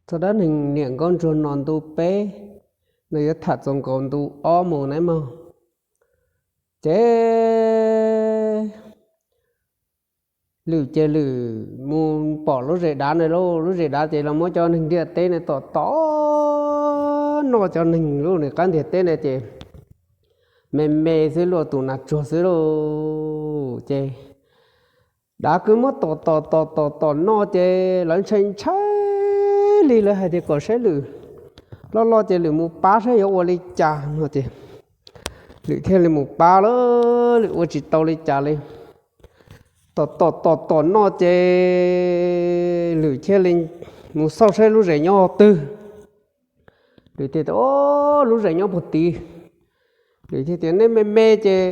Txog dab neeg niam nkauj ntsuag no ntu peb, no yuav tham txog nkaus ntu ob mus na mog. Ces Lwm ces Lwm mus pom lub zes dav na lauj, lub zes dav ces los muab cov neeg ntiaj teb na tom tom noj, cov neeg lub nws qab ntiaj teb na ces me me xwb, luaj tus nas tsuag xwb lauj. Ces dav kwv muab tom tom tom tom tom noj ces lawv ntshai ntshai li, lawv hais tias kom saib Lwm loj loj ces Lwm mus pab saib yuav ua li cas no ces Lwm thiaj li mus pab lawm, Lwm ua tsis tau li cas li. Tom tom tom tom noj ces Lwm thiaj li mus xauj saib lub zes nyob twg. Lwm thiaj tias, o, lub zes nyob puag tid. Lwm thiaj tias, nej me me ces,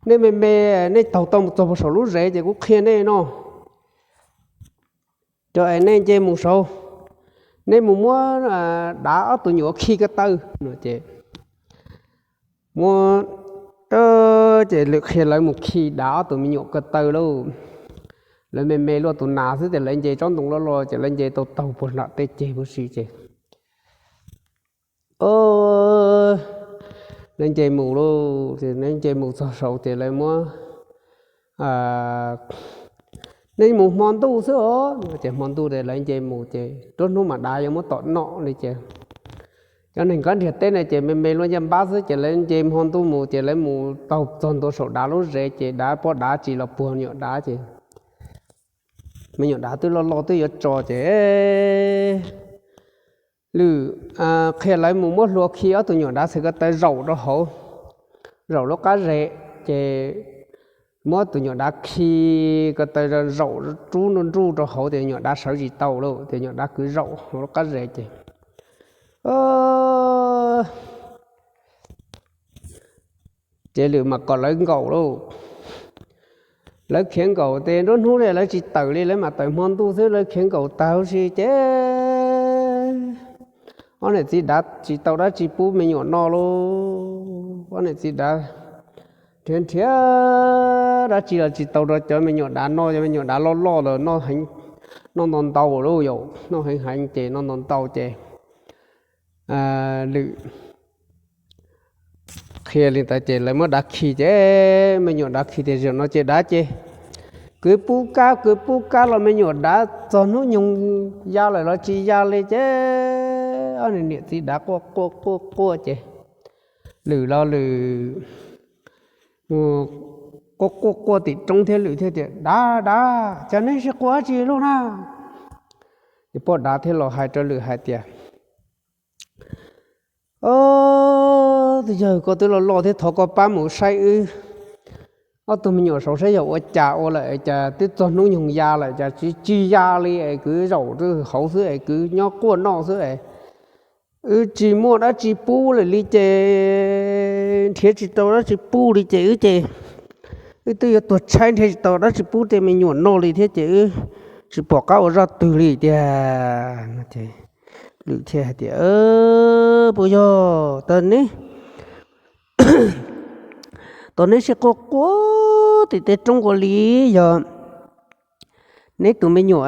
nej me me, nej taug tau mus txog puag saum lub zes ces kuv qhia nej no. Cov es nej nce mus saud, nej mus muab dav ob tug me nyuam khi ko taw no ces muab, ces Lwm qhia lawv mus khi dav ob tug me nyuam ko taw lauj. Lawv me me luaj tus nas xwb ces lawv nce tsob ntoo loj loj ces lawv nce tau taug puag nram tej ceg puag si ces lawv nce mus lauj, ces lawv nce mus txog saud ces lawv muab, nej mus hmo ntuj xwb os no ces hmo ntuj ces lawv nce mus ces nruab hnub mas dav yuav muab tom noj li ces cov neeg nqab ntiaj teb na ces me me luaj ncaj npab xwb ces lawv nce hmo ntuj mus ces lawv mus taug txog ntua saum dav lub zes ces dav poj dav tsis los puag me nyuam dav ces me nyuam dav twb loj loj twb yuav tso ces Lwm qhia lawv mus muab hlua khi ob tug me nyuam dav txhais ko taw zaum rau hauv, zaum lub qab zes ces muab tus me nyuam dav khi ko taw zaum rub nruj nruj rau hauv ces me nyuam dav sawv tsis tau lauj, ces me nyuam dav kwv zaum hauv lub qab zes ces ces Lwm mas kom lawv nkaum lauj. Lawv khiav nkaum ces nruab hnub li lawv tsis tawm li, lawv mas tawm hmo ntuj xwb, lawv khiav nkaum tag huv si ces ob niam txiv dav tsis tau dab tsi pub me nyuam noj lauj. Ob niam txiv dav nrhiav nrhiav dab tsi los tsis tau rau cov me nyuam dav noj, cov me nyuam dav loj loj los noj ntau ntau lauj, yog noj heev heev ces noj ntau ntau ces Lwm qhia li ntawd ces lawv muab dav khi ces me nyuam dav khi tias zaum no ces dav ces kwv pub kab kwv pub kab los me nyuam dav txog hnub nyoog ya lawm los tsis ya li ces ob niam txiv dav quaj quaj quaj quaj ces Lwm los Lwm mus quaj quaj quaj tim roob thiab Lwm thiaj tias, Dav, dav, cas neb sib quaj dab tsi lauj na? Ces poj dav thiaj los hais rau Lwm hais tias, Ob, twb yog koj twb loj loj thiab, thov koj pab mus saib wb ob tug me nyuam saud saib yog ua cas ua lawm es cas twb txog hnub nyoog ya lawm cas tsis tsis ya li es kwv zaum hauv xwb es kwv nyob quaj noj xwb es wb tsis muaj dab tsi pub lawm li ces nrhiav tsis tau dab tsi pub li ces wb ces wb twb yuav tuag tshaib nrhiav tsis tau dab tsi pub tej me nyuam noj li thiab ces wb tsis pom qab ua zaj twg li tiag. Lwm thiaj hais tias, Puas yog tas neb, tas neb sib quaj quaj tim tej roob ua li, yog neb tus me nyuam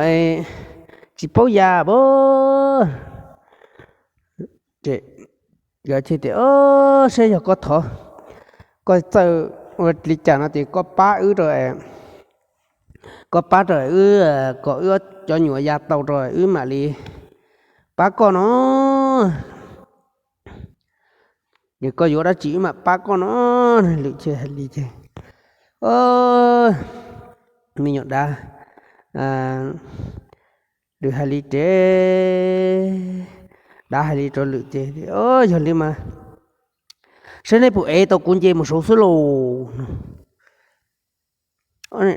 tsis paub ya pab? Ces tias, Saib yog koj thov, koj txawj ua li cas no ces koj pab wb rau, koj pab rau wb, kom wb cov nyuam ya tau rau wb mam li pab koj no. Yog koj yuav dab tsi wb mam pab koj no. Lwm thiaj hais li ces, me nyuam dav, Lwm hais li ces, dav hais li rau Lwm ces, Yog li mas saib neb puas ev tau kuv nce mus saud xwb lauj.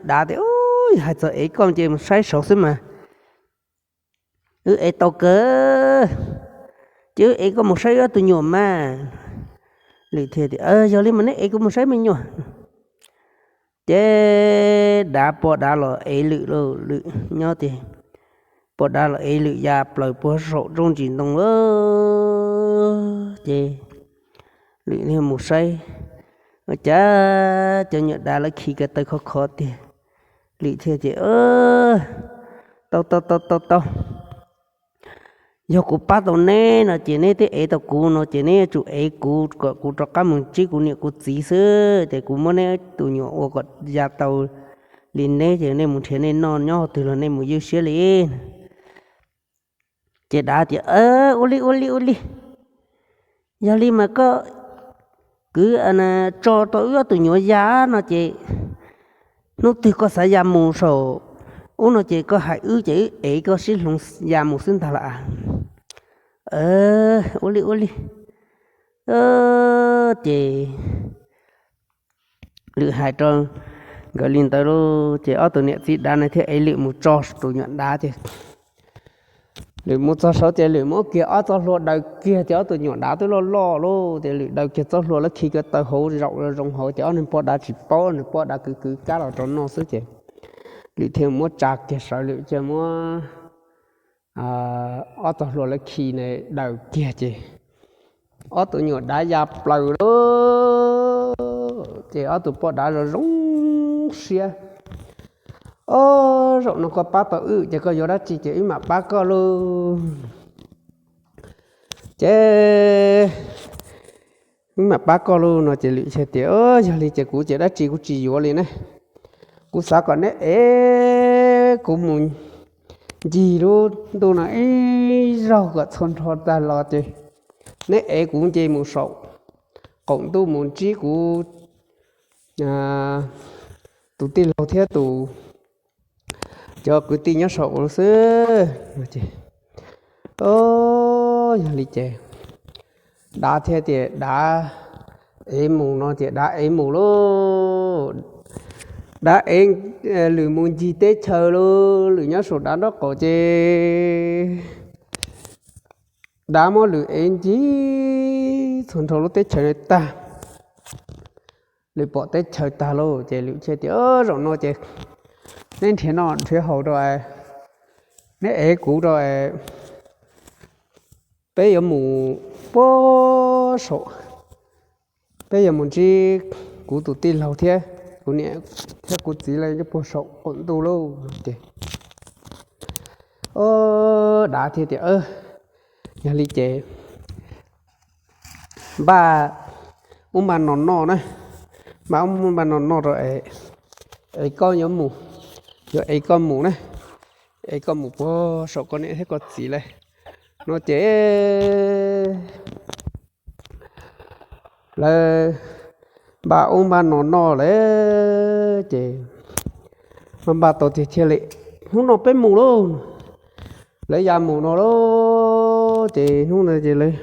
Dav tias, Hais txog ev koj nce mus saib saud xwb mas wb ev tau kawg, ces wb ev koj mus saib wb ob tug nyuam mas. Lwm thiaj tias, Yog li mas neb ev kuv mus saib me nyuam. Ces dav poj dav los ev Lwm lauj, Lwm nyob ces poj dav los ev Lwm ya plaws puag saum roob ntsis ntoo lawm ces Lwm thiaj mus saib, ua cas cov nyuam dav lawv khi ko taw khov khov tiag. Lwm thiaj tias, Tau tau tau tau tau, yog kuv pab tau neb no ces neb twb ev tau kuv no ces neb yuav tsum ev kuv kom kuv rov qab mus ntsib kuv niam kuv txiv xwb ces kuv muab neb tus nyuam ua kom ya tau li neb ces nej mus nrhiav nej noj nyob qhov twg los nej mus ywj siab li. Ces dav tias, Ua li ua li ua li, yog li mas koj kwv tso tau wb ob tug nyuam ya no ces hnub twg koj xav ya mus saum ub no ces koj hais wb ces wb ev koj sib hloov ya mus xwb ntag lauj. Ua li ua li ces lwm hais rau nkawd li ntawd lauj ces ob tug niam txiv dav no thiaj ev lwm mus tso tus nyuam dav ces lwm mus txog saud ces lwm muab kiag ob txoj hlua daws kiag ces ob tug nyuam dav twb loj loj lauj ces lwm daws kiag txoj hlua lawv khi ko taw hauv zaum zoo hauv ces ob niag poj dav tsis paub, ob niag poj dav kwv kwv kab los rau noj xwb ces lwm thiaj muab tsa kiag sawv lwm thiaj muab ob txoj hlua lawv khi na daws kiag ces ob tug nyuam dav ya plaws lauj ces ob tug poj dav zoo zoo siab. Ob, zaum no koj pab tau wb ces koj yuav dab tsi ces wb mam pab koj lauj. Ces wb mam pab koj lauj no ces lwm thiaj tias, Yog li ces kuv ces dab tsi kuv tsis yuav li ne. Kuv xav kom neb ev kuv mus ncig lub ntuj no ib zaug kom txhua nrho tag los ces neb ev kuv nce mus saum qaum ntuj mus ntsib kuv tus tij laug thiab tus cov kwv tij nyob saum xwb. Yog li ces dav thiaj tias dav ev mus no ces dav ev mus lauj. Dav ev lwm mus ncig teb chaws lauj, lwm nyob saum dav nraub qaum ces dav muab lwm ev ncig txhua nrho lub teb chaws tag. Lwm pom teb chaws tag lauj ces lwm thiaj tias, Zaum no ces neb nrhiav noj nrhiav haus rau, neb ev kuv rau, peb yuav mus puag saum, peb yuav mus ntsib kuv tus tij laug thiab kuv niam thiab kuv txiv lawv nyob puag saum qaum ntuj lauj. Ces dav thiaj tias, Yog li ces npaj ub npaj no noj na, npaj ub npaj no noj rau es koj yuav mus, yuav ev koj mus na, ev koj mus puag saum koj niam thiab koj txiv lawv no ces lawv npaj ub npaj no noj lawm ces npaj npaj tau tiag thiaj li, Hnub no peb mus lauj. Lawv ya mus no lauj ces hnub no ces lawv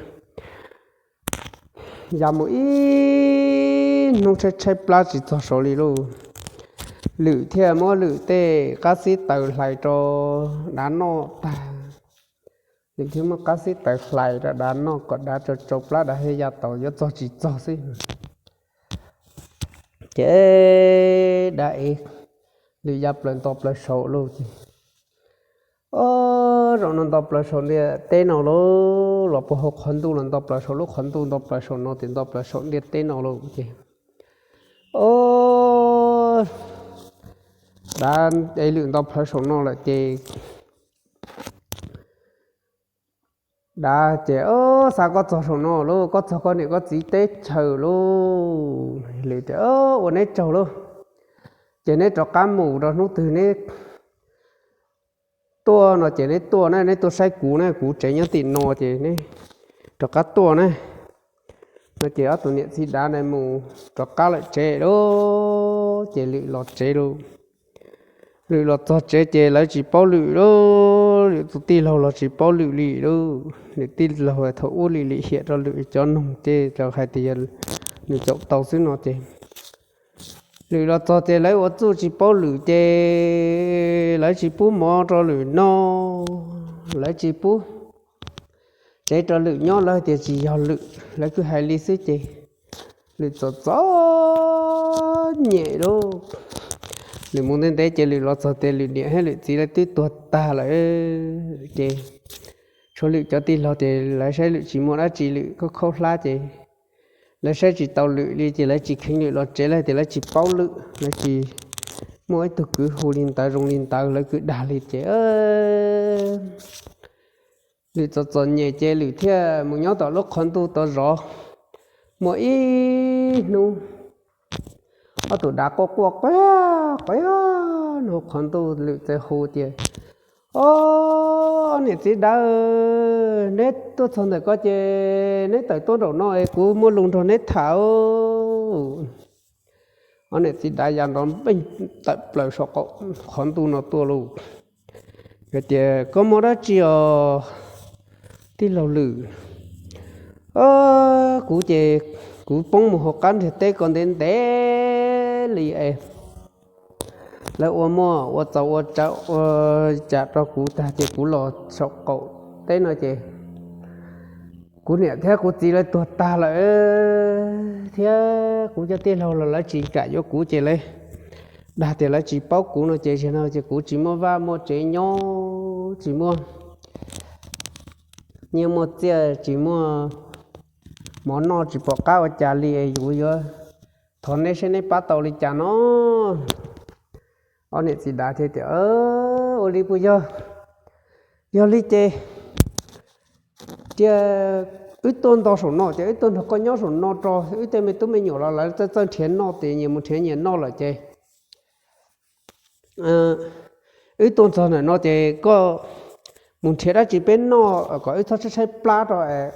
ya mus ib hnub tshaib tshaib plab tsis txog saud li lauj. Lwm thiaj muab lwm tej qab xib taws hlais rau dav noj tag, lwm thiaj muab qab xib taws hlais rau dav noj kom dav tsau tsau plab dav thiaj ya tau yuav txog tsis txog xwb. Ces dav ev lwm ya plaws nto plaws saud lauj ces, Ob, zaum no nto plaws saum ntiaj teb no lauj, los puag hauv qhov ntuj los nto plaws saum lub qhov ntuj, nto plaws saum no ces nto plaws saum ntiaj teb no lauj ces, ob, dav ev lwm nto plaws saum no lawm ces dav ces, Ob, xa koj txog saum no lauj, koj txog koj niam koj txiv teb chaws lauj. Lwm tias, Ua neb tsaug lauj, ces neb rov qab mus rau hnub twg neb tuaj no ces neb tuaj na, neb tuaj saib kuv na, kuv tsev nyob tim no ces neb rov qab tuaj na. No ces ob tug niam txiv dav na mus rov qab lawm tsev lauj, ces lwm los tsev lauj. Lwm los txog tsev ces lawv tsis paub lwm lauj, lwm tus tij laug los tsis paub lwm li lauj. Lwm tij laug thaum ub li lim hiam rau lwm cov noog ces tau hais tias yog nws caum tau xwb no ces, lwm los txog ces lawv ua txuj tsis paub lwm ces lawv tsis pub mov rau lwm noj, lawv tsis pub tsev rau lwm nyob, lawv tias tsis yog lwm, lawv kuj hais li xwb ces lwm txom txom nyem lauj. Lwm mus ntev ntev ces lwm los txog tias lwm niam thiab lwm txiv lawv twb tuag tag lawm ces tshuav lwm cov tij laug ces lawv saib lwm tsis muaj dab tsi, lwm khaub khaub hlab ces lawv saib tsis tau lwm li ces lawv tsis kheev lwm los tsev, lawv tias lawv tsis paub lwm, lawv tsis muaj ib tug kwv hu li ntawd zoo li ntawd, lawv kwv dag li ces Lwm txom txom nyem ces Lwm thiaj mus nyob tom lub qhov ntuj tod zov. Muaj ib hnub, ob tug dav quaj quaj quaj quaj nyob qhov ntuj, Lwm txawm hu tias, Ob niam txiv dav, neb tuaj txog ntawm ko ces neb tawm tuaj nraum no es kuv muaj lus nrog neb tham. Ob niam txiv dav ya nrov npeej tawm plaws saum qaum qhov ntuj no tuaj lauj. Hais tias, Koj muaj dab tsi os tij laug Lwm? Kuv ces kuv poob mus hauv qab ntiaj teb ko ntev ntev li es lawv ua muaj ua txaus ua tsawv ua cam rau kuv tag ces kuv los saum qaum teb no ces kuv niam thiab kuv txiv lawv tuag tag lawm, thiab kuv cov tij laug los lawv tsis kam yuav kuv ces lawv dag tias lawv tsis paub kuv no ces zaum no ces kuv tsis muaj vaj muaj tsev nyob, tsis muaj nyiaj muaj txiaj, tsis muaj mov noj, tsis pom qab ua cas li es kuv yuav thov neb seb neb pab tau li cas no. Ob niam txiv dav thiaj tias, Ua li puas yog? Yog li ces cia wb tuaj nto saum no ces wb tuaj nrog koj nyob saum no rau, wb tej me tub me nyuam los lawv txawj txawj nrhiav noj ces nyias mus nrhiav nyias noj lawm ces wb tuaj txog ntawm no ces koj mus nrhiav dab tsi peb noj kom wb txhob tshaib tshaib plab rau es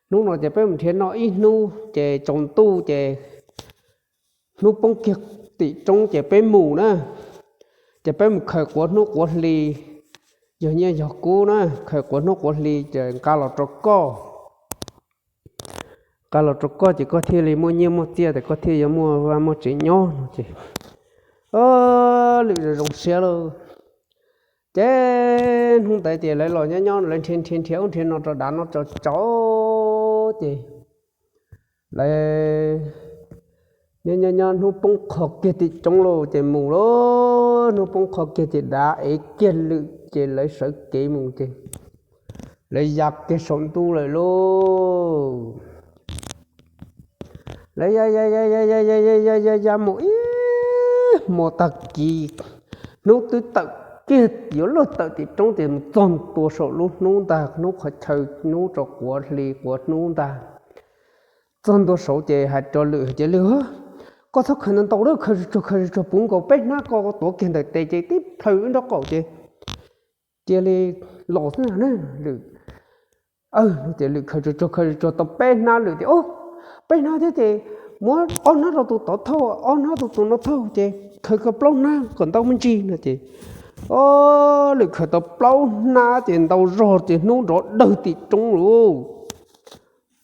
hnub no ces peb mus nrhiav noj ib hnub ces tsaus ntuj ces hnub poob kiag tim roob ces peb mus na, ces peb mus khaws quav hnub quav hli, yog nyiaj yog kub na, khaws quav hnub quav hli ces nqa los rau koj. Nqa los rau koj ces koj thiaj li muaj nyiaj muaj txiaj ces koj thiaj yuav muaj vaj muaj tsev nyob no ces Lwm zoo siab lauj. Ces hnub ntawd ces lawv los nyob nyob lawv nrhiav nrhiav nrhiav ub nrhiav no rau dav no rau tsau ces lawv nyob nyob nyob hnub poob qho kiag tim roob lauj ces mus lauj, hnub poob qho kiag ces dav ev kiag Lwm ces lawv sawv kev mus ces lawv ya kiag saum ntuj lawm lauj. Lawv ya ya ya ya ya ya ya ya ya mus ib hmo tag kis, hnub twb tawm kiag yuav luag tawm tim roob ces mus txog ntua saum lub hnub ntag, hnub qhov chaw hnub rau quav hli quav hnub ntag. Txog ntua saud ces hais rau Lwm hais tias, Lwm, koj txhob khaws ntau ntau lawm, khaws tsuag tsuag khaws tsuag tsuag puv nkaus peb hnab ko tuav kiag ntawm tes ces tib plhaw wb nraub qaum ces cia li los xwb na Lwm. Tias Lwm khaws tsuag tsuag khaws tsuag tsuag tau peb hnab Lwm tias, Ob, peb hnab thiab ces muab ob hnab rau tus tod thauj, ob hnab rau tus no thauj ces khaws kom plaub hnab kom ntau me ntsis no ces, o, Lwm khaws tau plaub hnab ces ntau zog ces hnub nrov dawg tim roob lauj.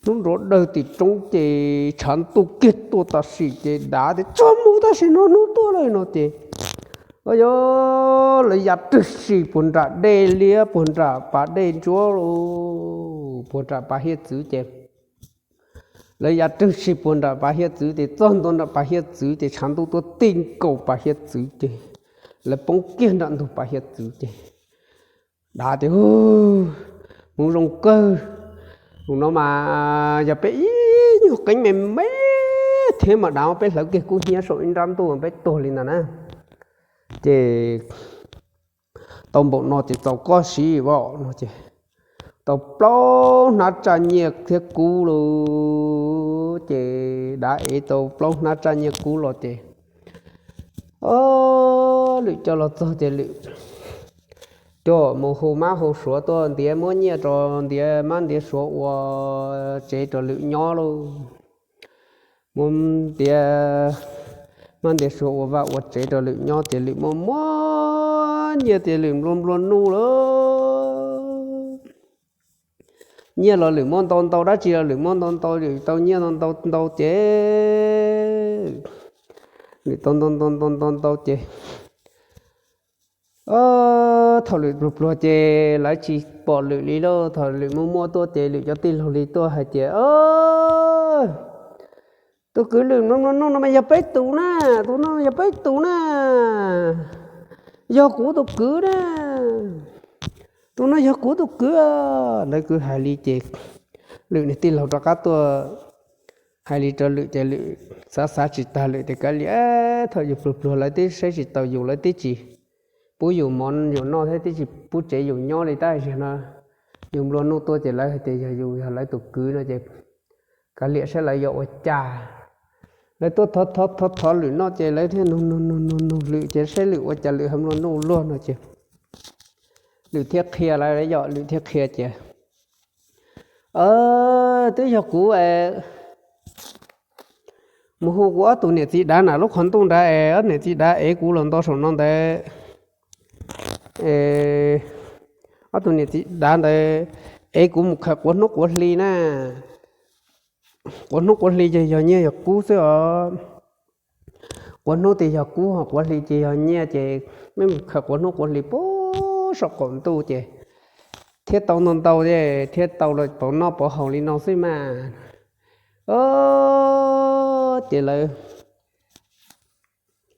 Hnub nrov dawg tim roob ces tshav ntuj kiag tuaj tam sim ces dav tias, Tsuag mus tam sim no hnub tuaj lawm no ces, o, yog lawv ya rwg sim puag nram dej liab puag nram pas dej ntsuab lauj, puag nram pas hiav txwv ces lawv ya rwg sim puag nram pas hiav txwv ces txog ntua nram pas hiav txwv ces tshav ntuj tuaj ti nkaus pas hiav txwv ces lawv poob kiag nram ntug pas hiav txwv ces dav tias, Mus zoo kawg, tus no mas yog peb ib nyuag qeeb me me thiab mas dav peb hlawv kiag kub hnyiab saum ib nrab ntuj peb tuag li ntawd na. Ces tau npaum no ces txaus koj siv os no ces tau plaub hnab tsaj nyiaj thiab kub lauj. Ces dav ev tau plaub hnab tsaj nyiaj kub los ces, o, Lwm coj los txog ces Lwm coj mus hu mab hu suav tuaj ntiav muab nyiaj rau ntiav mab ntiav suav ua tsev rau Lwm nyob lauj. Muab ntiav mab ntiav suav ua vaj ua tsev rau Lwm nyob ces Lwm muaj muaj nyiaj ces Lwm nplua nplua nuj lauj. Nyiaj los Lwm muaj ntau ntau, dab tsi los Lwm muaj ntau ntau, Lwm tau nyiaj ntau ntau ntau ces, Lwm tau ntau ntau ntau ntau ntau ces, thaum Lwm pluag pluag ces lawv tsis pom Lwm li lauj. Thaum Lwm muaj muaj tuaj ces Lwm cov tij laug li tuaj hais tias, Tus kwv Lwm nplua nplua nuj no mas yog peb tus na, tus no yog peb tus na, yog kuv tus kwv na, tus no yog kuv tus kwv. Lawv kwv hais li ces Lwm niag tij laug rov qab tuaj hais li rau Lwm ces Lwm xav xav tsis tag, Lwm tias, Kav liam, thaum yus pluag pluag lawv twb saib tsis taus yus, lawv twb tsis pub yus mov yus noj thiab twb tsis pub tsev yus nyob li, tab sis no yus nplua nuj tuaj ces lawv hais tias yog yus yog lawv tus kwv no ces kav liam saib lawv yuav ua cas. Lawv tuaj thov thov thov thov Lwm no ces lawv thiaj nug nug nug nug nug Lwm ces saib Lwm ua cas Lwm ho nplua nuj luaj no ces Lwm thiaj qhia lawv, yog Lwm thiaj qhia tias, twb yog kuv mus hu kuv ob tug niam txiv dav nram lub qhov ntuj nrad es ob niam txiv dav ev kuv los nto saum no ntawd, ob tug niam txiv dav ntawd ev kuv mus khaws quav hnub quav hli na. Quav hnub quav hli ces yog nyiaj yog kub xwb os. Quav hnub ces yog kub, ho quav hli ces yog nyiaj ces mej mus khaws quav hnub quav hli puag saum qaum ntuj ces thiaj tau ntau ntau thiab, thiaj tau los pauv noj pauv haus li no xwb mas. Ces lawv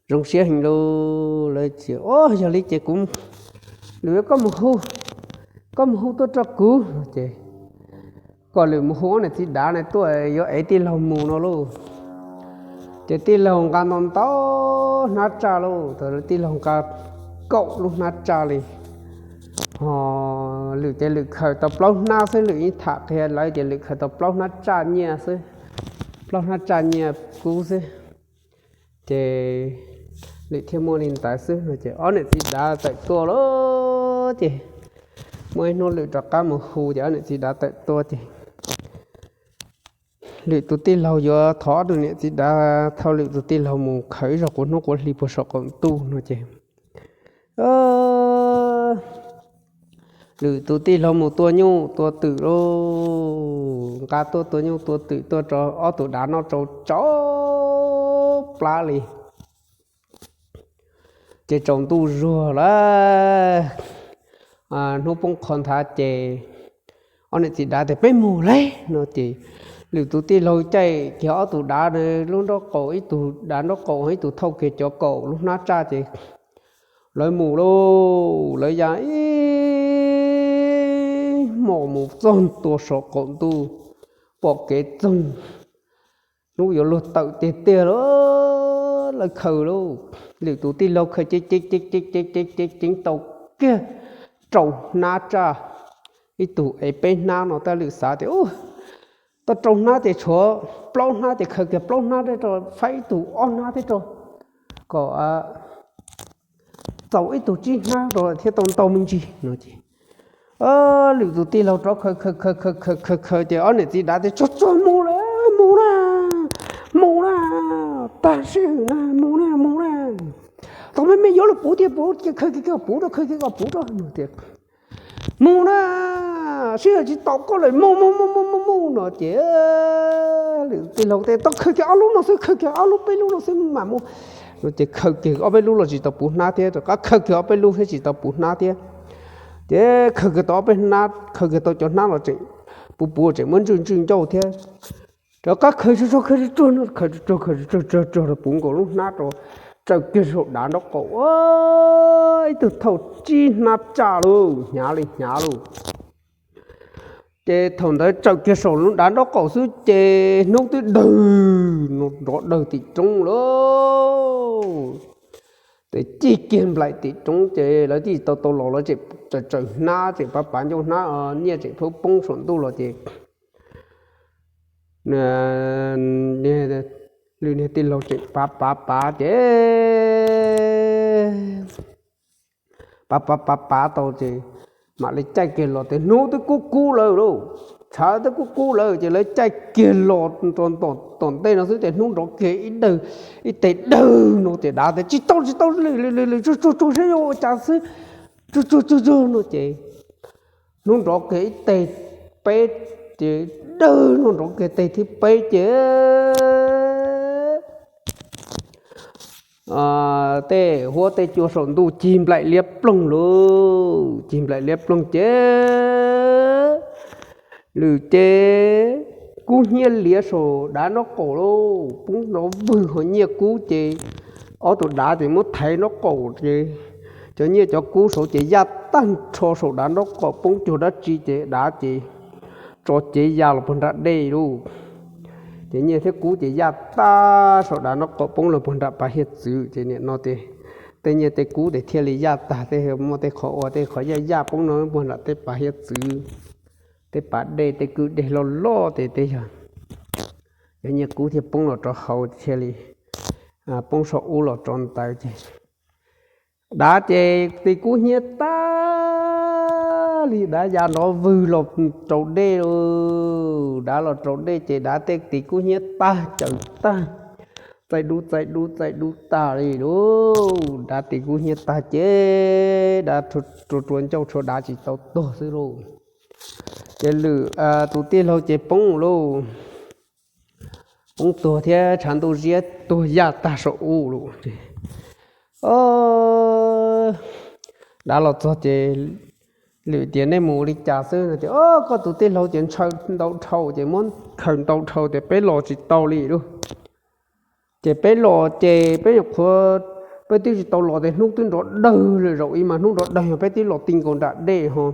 zoo siab heev lauj, lawv tias, o, yog li ces kuv, Lwm, koj mus hu, koj mus hu tuaj rau kuv no ces kom Lwm mus hu ob niam txiv dav na tuaj yuav ev tij laug mus no lauj. Ces tij laug nqa ntau ntau hnab tsaj lauj, thaum tij laug nqa kaum lub hnab tsaj li. Ho Lwm ces Lwm khaws tau plaub hnab xwb, Lwm yeej tham qhia lawv tias Lwm khaws tau plaub hnab tsaj nyiaj xwb, plaub hnab tsaj nyiaj kub xwb. Ces Lwm thiaj muaj li ntawd xwb no ces ob niam txiv dav tawm tuaj lauj. Ces muaj ib hnub Lwm rov qab mus hu ces ob niam txiv dav tawm tuaj ces Lwm tus tij laug yuav thov ob tug niam txiv dav thauj Lwm tus tij laug mus khaws ib zog quav hnub quav hli puag saum qaum ntuj no ces Lwm tus tij laug mus tua nyuj tua twm lauj, nqa tuaj tua nyuj tua twm tuaj rau ob tug dav noj tsau tsau plab li. Ces tsaus ntuj zuag lawm, hnub poob qho nthav ces ob niam txiv dav tias peb mus lauj no ces Lwm tus tij laug caij kiag ob tug dav lub nraub qaum, ib tug dav nraub qaum ib tug thauj kiag cov kaum lub hnab tsaj ces lawv mus lauj. Lawv ya ib hmos mus txog ntua saum qaum ntuj, pom kev txoog, hnub yuav luag tawm tiag tiag lauj. Lawv khaws lauj, Lwm tus tij laug khaws ceev ceev ceev ceev ceev ceev ceev tau kiag rau hnab tsaj, ib tug ev peb hnab no tab Lwm xav tias tau rau hnab ces tshuav plaub hnab ces khaws kiag plaub hnab thiab rau, faib ib tug ob hnab thiab rau, kom txaus ib tug tsib hnab rau thiaj tau ntau me ntsis no ces Lwm tus tij laug rov khaws khaws khaws khaws khaws khaws khaws ces ob niam txiv dav tias tsuag tsuag mus lawm, mus na, mus na, tag sij hawm na, mus na, mus na, tau me me yuav luag puv tiag, puv tiag, khaws kiag kom puv rau, khaws kiag kom puv rau no tias mus na, sij hawm tsis tau koj lawm, mus mus mus mus mus mus no ces Lwm tij laug tias tau khaws kiag ob lub no xwb, khaws kiag ob lub peb lub no xwb mam mus no ces khaws kiag ob peb lub los tsis tau puv hnab thiab, rov qab khaws kiag ob peb lub thiab tsis tau puv hnab thiab. Ces khaws kiag tau ob peb hnab, khaws kiag tau cov hnab los tseem puv puv tseem muab ntswj ntswj ncauj thiab. Rov qab khaws tsuag tsuag khaws tsuag tsuag no, khaws tsuag tsuag khaws tsuag tsuag tsuag tsuag rau puv nkaus lub hnab rau, tsaws kiag saum dav nraub qaum, ib tug thauj tsib hnab tsaj lauj, hnyav li hnyav lauj. Ces thaum ntawd tsaws kiag saum lub dav nraub qaum xwb ces hnub twb dawg no nrov dawg tim roob lauj. Ces cig kiag nplaim tim roob ces lawv twb tsis tau tau los lawv tseem tsaws tsaws hnab tseem pav pav ncauj hnab, nyiaj tseem poob poob saum ntuj los ces Lwm niag tij laug tseem pav pav pav ces pav pav pav pav tau ces mam li caij kiag los ces hnub twb kub kub lawm lauj, tshav twb kub kub lawm ces lawv caij kiag los rau tom ntej no xwb ces hnub nrov kiag ib dawg, ib teg dawg no ces dav tias tsis tau tsis tau, Lwm Lwm Lwm Lwm tsuag tsuag tsuag saib yuav ua cas xwb, tsuag tsuag tsuag tsuag no ces hnub nrov kiag ib teg peb ces dawg no nrov kiag teg thib peb ces tej huab tej cua saum ntuj cig nplaim liab ploog lauj, cig nplaim liab ploog ces Lwm ces kub hnyiab liab saum dav nraub qaum lauj, poob nrov vwg ho nyiaj kub ces ob tug dav ces muab thaiv nraub qaum ces cov nyiaj cov kub saud ces yaj tag nrho saum dav nraub qaum, poob cuag dab tsi ces dav ces tso cev ya los puag nram dej lauj. Ces nyiaj thiab kub ces yaj tag saum dav nraub qaum poob los puag nram pas hiav txwv ces nim no ces tej nyiaj tej kub ces thiaj li yaj tag, tej muaj tej qhov ua tej qhov yaj yaj poob no puag nram tej pas hiav txwv. tej pas dej tej kwj dej loj loj ces tej yog cov nyiaj kub thiaj poob los rau hauv thiaj li poob saum ub los rau ntawd ces dav ces tis kub hnyiab tag li, dav ya nrov vwg los rau dej lauj. Dav los rau dej ces dav tej tis kub hnyiab tag caws tag, txaij dub txaij dub txaij dub tag li lauj. Dav tis kub hnyiab tag ces dav rua rua ncauj tshuav dav tsis tau tuag xwb lauj. Ces lwm tus tij laug ces poob lauj, poob tuag thiab tshav ntuj ziab tuag yaj tag saum ub lauj. Dav los txog ces lwm tias nej mus li cas xwb no tias, o, koj tus tij laug ces ntshaw ntau dhau ces muab khaws ntau dhau ces peb los tsis tau li lauj. Ces peb los ces peb nyuam qhuav, peb twb tsis tau los ces hnub twb nrov dawg lawm, zaum ib mas hnub nrov dawg yog peb twb los ti nkaus nram dej ho.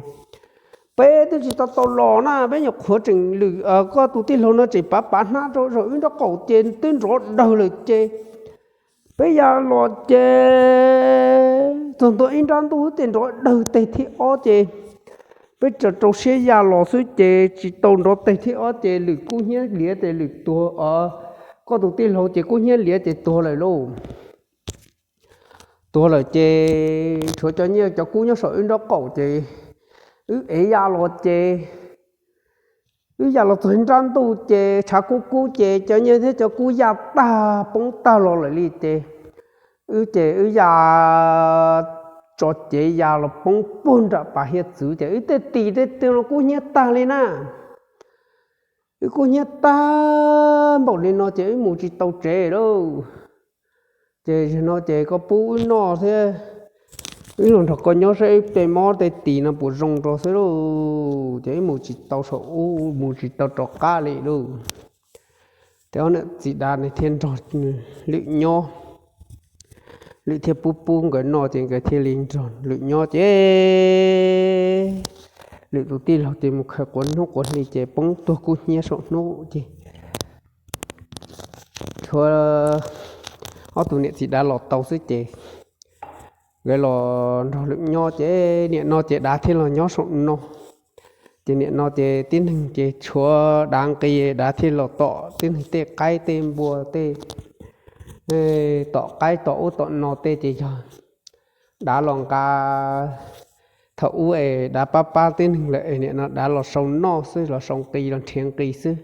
Peb twb tsis tau tau los na, peb nyuam qhuav tseem lwm, koj tus tij laug no tseem pav pav hnab rau zaum ib nraub qaum ces twb nrov dawg lawm ces peb ya los ces txog ntua ib nrab ntuj ces nrov dawg teg thib ob ces peb tsa rau siab ya los xwb ces tsis tau nrov teg thib ob ces lwm kub hnyiab liav ces lwm tuag, o, koj tus tij laug ces kub hnyiab liav ces tuag lawm lauj. Tuag lawm ces tshuav cov nyiaj cov kub nyob saum wb nraub qaum ces wb ev ya los ces wb ya los txog nrab ntuj ces tshav kub kub ces cov nyiaj thiab cov kub ya tag poob tag los lawm li ces wb ces wb ya tso cev ya los poob puag nram pas hiav txwv ces wb tej tis tej tw no kub hnyiab tag li na. Wb kub hnyiab tag npaum li no ces wb mus tsis tau tsev lauj. Ces zaum no ces koj pub wb noj thiab wb los nrog koj nyob saib tej mob tej tis no puas zoo rau xwb lauj. Ces wb mus tsis tau saum ub, mus tsis tau rov qab li lauj. Ces ob niam txiv dav ne thiaj nrog lwm nyob, lwm thiaj pub pub nkawd noj ces nkawd thiaj li nrog lwm nyob ces lwm tus tij laug ces mus khaws quav hnub quav hli ces poob tuag kub hnyiab saum hnub ces tshuav ob tug niam txiv dav los tau xwb ces nkawd los nrog lwm nyob ces niam no ces dav thiaj los nyob saum no. Ces niam no ces tib neeg ces tshuav dav nqis, dav thiaj los tom tib neeg tej qaib tej npua tej, tom qaib tom ub tom no tej ces yog dav los nqa. Thaum ub es dav pab pab tib neeg lawm es niam no dav los sau noj xwb, los sau nqi los nrhiav nqi xwb.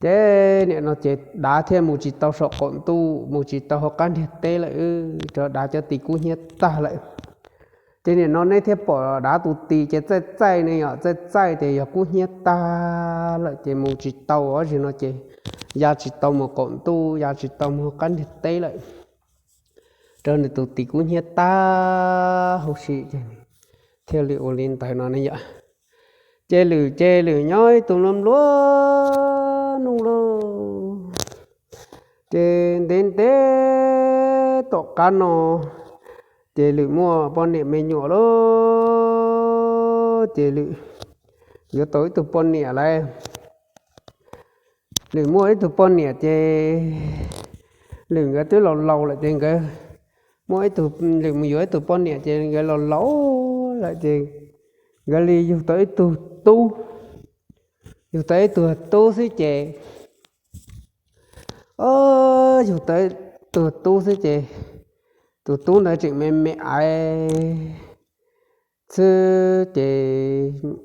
Ces niam no ces dav thiaj mus tsis tau saum qaum ntuj, mus tsis tau hauv qab ntiag teb lawm, rau dav cov tis kub hnyiab tag lawm. Ces niam no nej thiaj pom dav tus tis ces txaij txaij ne yom, txaij txaij ces yog kub hnyiab tag lawm ces mus tsis tau, ob zig no ces ya tsis tau mus qaum ntuj, ya tsis tau mus hauv qab ntiag teb lawm, rau nws tus tis kub hnyiab tag huv si ces thiaj li ua li ntawd no ne yom. Ces lwm ces lwm nyob ib tug nplua nplua nuj lauj. Ces ntev ntev tom qab no ces lwm muaj poj niam me nyuam lauj. Ces lwm yuav tau ib tug poj niam lawm. Lwm muaj ib tug poj niam ces lwm nkawd twb laus laus lawm ces nkawd muaj ib tug, lwm mus yuav ib tug poj niam ces nkawd laus laus lawm ces nkawd li yug tau ib tug tub, yug tau ib tug tub xwb ces, o, yug tau ib tug tub xwb ces tus tub ntawd tseem me me aiv xwb ces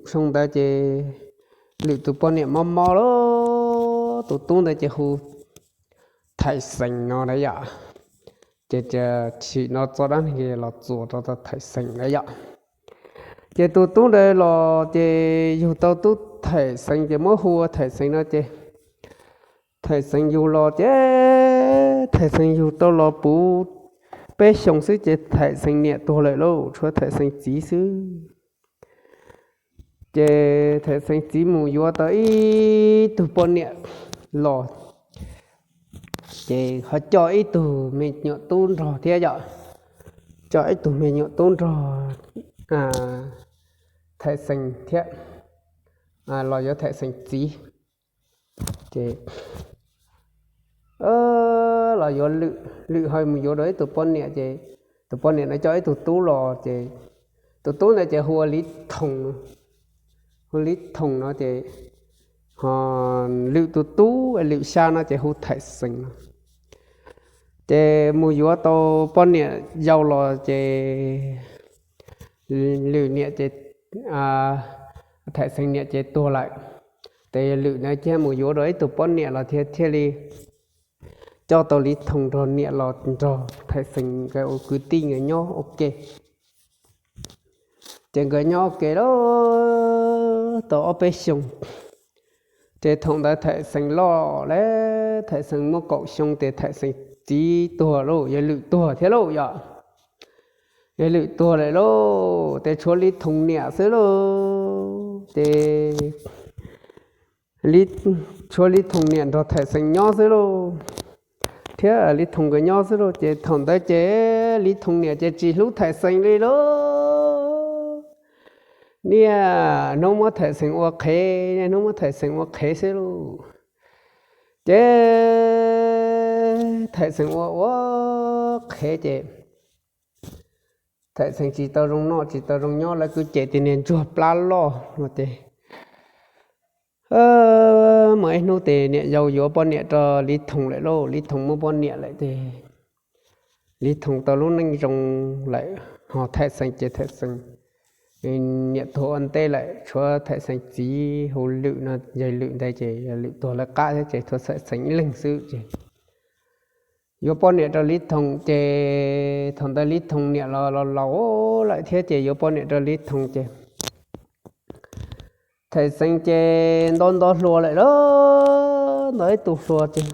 xyoo ntawd ces lwm tus poj niam mob mob lauj, tus tub ntawd ces hu Thaim Xees no na yom. Ces tsim no txoj dab neeg los txuas rau Thaim Xees na yom. Ces tus tub ntawd los ces yug tau tub Thaim Xees ces muab hu ua Thaim Xees no ces Thaim Xees yug los ces Thaim Xees yug tau los puv peb xyoos xwb ces Thaim Xees niam tuag lawm lauj, tshuav Thaim Xees txiv xwb. Ces Thaim Xees txiv mus yuav tau ib tug poj niam los, ces ho coj ib tug me nyuam tub nrog thiab yom, coj ib tug me nyuam tub nrog Thaim Xees thiab los yuav Thaim Xees txiv. Ces los yuav lwm, lwm ho mus yuav dua ib tug poj niam ces tus poj niam no coj ib tug tub los ces tus tub ntawd ces hu ua Liv Thoom no. Hu Li Thoom no ces, ho Lwm tus tub Lwm Xya no ces hu Thaim Xees no. Ces mus yuav tau poj niam yau los ces Lwm niam ces, Thaim Xees niam ces tuag lawm. Ces Lwm na cia mus yuav dua ib tug poj niam los thiaj thiaj li coj tau Li Thoom nrog niam los nrog Thaim Xees nkawd ua kwv tij nkawd nyob ua ke. Ces nkawd nyob ua ke lawm tau ob peb xyoos, ces thaum ntawd Thaim Xees loj lawm, Thaim Xees muaj kaum xyoo ces Thaim Xees txiv tuag lauj, yawg Lwm tuag thiab lauj yom. Yawg Lwm tuag lawm lauj, ces tshuav Li Thoom niam xwb lauj. Ces tshuav Li Thoom niam nrog Thaim Xees nyob xwb lauj, thiab Li Thoom nkawd nyob xwb lauj. Ces thaum ntawd ces Li Thoom niam ces tsis hlub Thaim Xees li lauj. Niaj hnub muab Thaim Xees ua qhev, niaj hnub muab Thaim Xees ua qhev xwb lauj. Ces Thaim Xees ua ua qhev ces Thaim Xees tsis tau zoo noj tsis tau zoo nyob, lawv kwv cem tias niag ntsuag plab loj no ces muaj ib hnub ces niam yau yuav poj niam rau Li Thoom lawm lauj, Li Thoom muaj poj niam lawm ces Li Thoom tau lub neej zoo lawm, ho Thaim Xees ces Thaim Xees niam tuag ua ntej lawm, tshuav Thaim Xees txiv hu Lwm no, yawg Lwm ntawd ces yawg Lwm tuag lawv qab thiab ces tshuav Thaim Xees ib leeg xwb ces yuav poj niam rau Li Thoom ces thaum ntawd Li Thoom niam los los laus lawm thiab ces yuav poj niam rau Li Thoom ces Thaim Xees ces nto nto hluas lawm lauj, nto ib tug hluas ces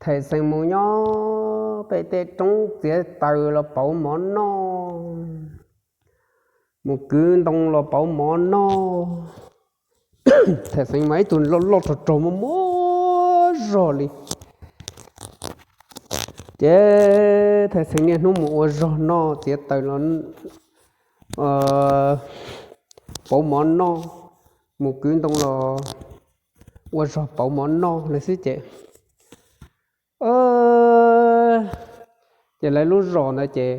Thaim Xees mus nyob pem tej roob txiav taws los pauv mov noj, mus kwv ntoo los pauv mov noj. Thaim Xees mas ib tug loj loj rog rog muaj muaj zog li. Ces Thaim Xees niaj hnub mus ua zog noj, txiav taws los pauv mov noj, mus kwv ntoo los ua zog pauv mov noj li xwb ces, ces lawv lub zos ntawd ces